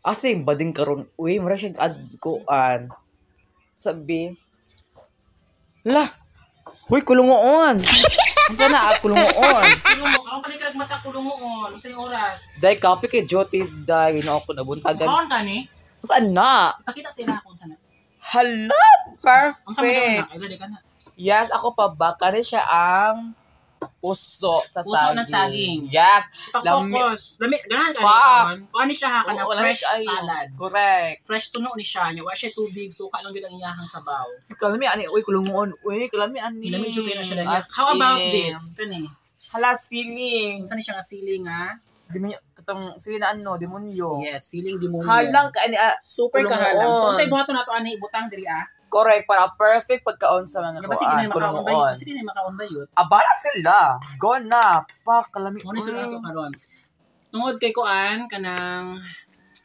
Asa yung bading karon? Uy, mura siya adkuan. Sabi. La. Huy, kulungoon. Unsa na ah, kulungoon? Kulungo, karon pa ni ka nagmata kulungoon. Unsay oras? Day kape kay Joti day Ginoo ko nabuntagan. Kaon ka ni? Saan na? Pakita sila kung sana. Hala, Unsa man daw perfect. na? Ay, ka na. Yes, ako pa ba? Kani siya ang puso sa Puso saging. ng saging. Yes. Lami. Pa-focus. Lami, ganahan ka ni Fuck. kaon. Kuan ni siya ha, kanang Oo, lami fresh kaayo. salad. Correct. Fresh tuno ni siya nya. Wa siya tubig, suka lang gyud ang iyahang sabaw. Kalami ani, uy, kulungoon. Uy, kalami ani. Lami jud kay na siya dahil. As How about in. this? Kani. Hala, siling. Unsa ni siya nga siling ha? Demonyo, katong sili na ano, demonyo. Yes, siling demonyo. Halang ka ani ah, Super kulungoon. kahalang. So unsay buhaton nato ani ibutang diri ah? Correct, para perfect pagkaon sa mga Nga basig na kuan, makaon ba? kulungoon. Basig na makaon ba yun? Abala sila. Go na. Pa, kalami. Mo ni Uy. sud ato karon. Tungod kay kuan kanang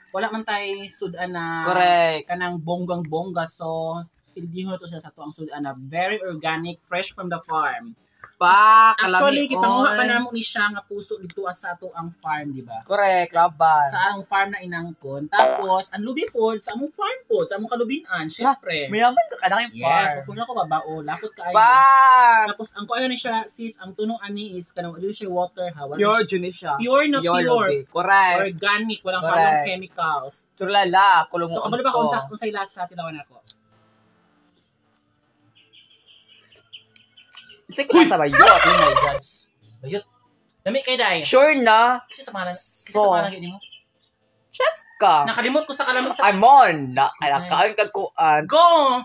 wala man tay sudan na Correct. kanang bonggang bongga, so pildihon to siya sa tuang sudan na very organic, fresh from the farm. Pa, kalami. Actually, gipanguha pa namo ni siya nga puso dito sa ato ang farm, di ba? Correct, laban. Sa ang farm na inangkon. Tapos, ang lubi food, sa among farm food, sa among kalubinan, syempre. Mayaman ka kanang yung Yes, farm. ufo na ko babao, lakot kaayo. Pa! Tapos, ang kuan ni siya, sis, ang tunong ani is kanang wala siya water ha. Wala Pure jud ni siya. Pure na pure. Lubi. Correct. Organic, walang Correct. halong chemicals. Tulala, kulungoon So, kabalo ba ko. kung sa kung sa lasa tilawan ako? Sige ko sa bayot. Oh my God. Bayot. Lami kay day. Sure na. Kasi tamaran, kasi So, tamaran gid nimo. Chef ka. Nakalimot ko sa kalamig sa I'm on. Na, nakaon ka kuan. Go!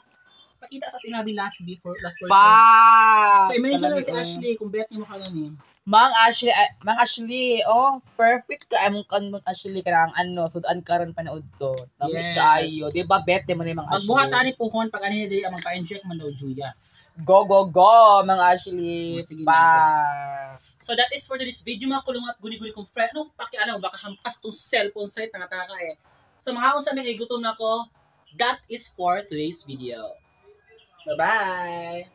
Pakita sa sinabi last before last portion. Pa! So imagine lang Kalami, si oh. Ashley kung bet nimo ka gani. Mang Ashley, ay, Mang Ashley, oh, perfect ka. Among kan Mang Ashley kanang ano, sudan karon panood to. Lami Yes. kaayo. Di ba bet man ni Mang Ashley? Magbuhat ani puhon pag ani dili ang magpa-inject man daw Julia. Go go go, Mang Ashley. Oh, sige Pa. So that is for today's video, mga kulungan at guni-guni kong friend. Anong pakialam, baka hampas tong cellphone site tanga-tanga eh. So mga unsa may kay gutom na ko. That is for today's video. Bye-bye.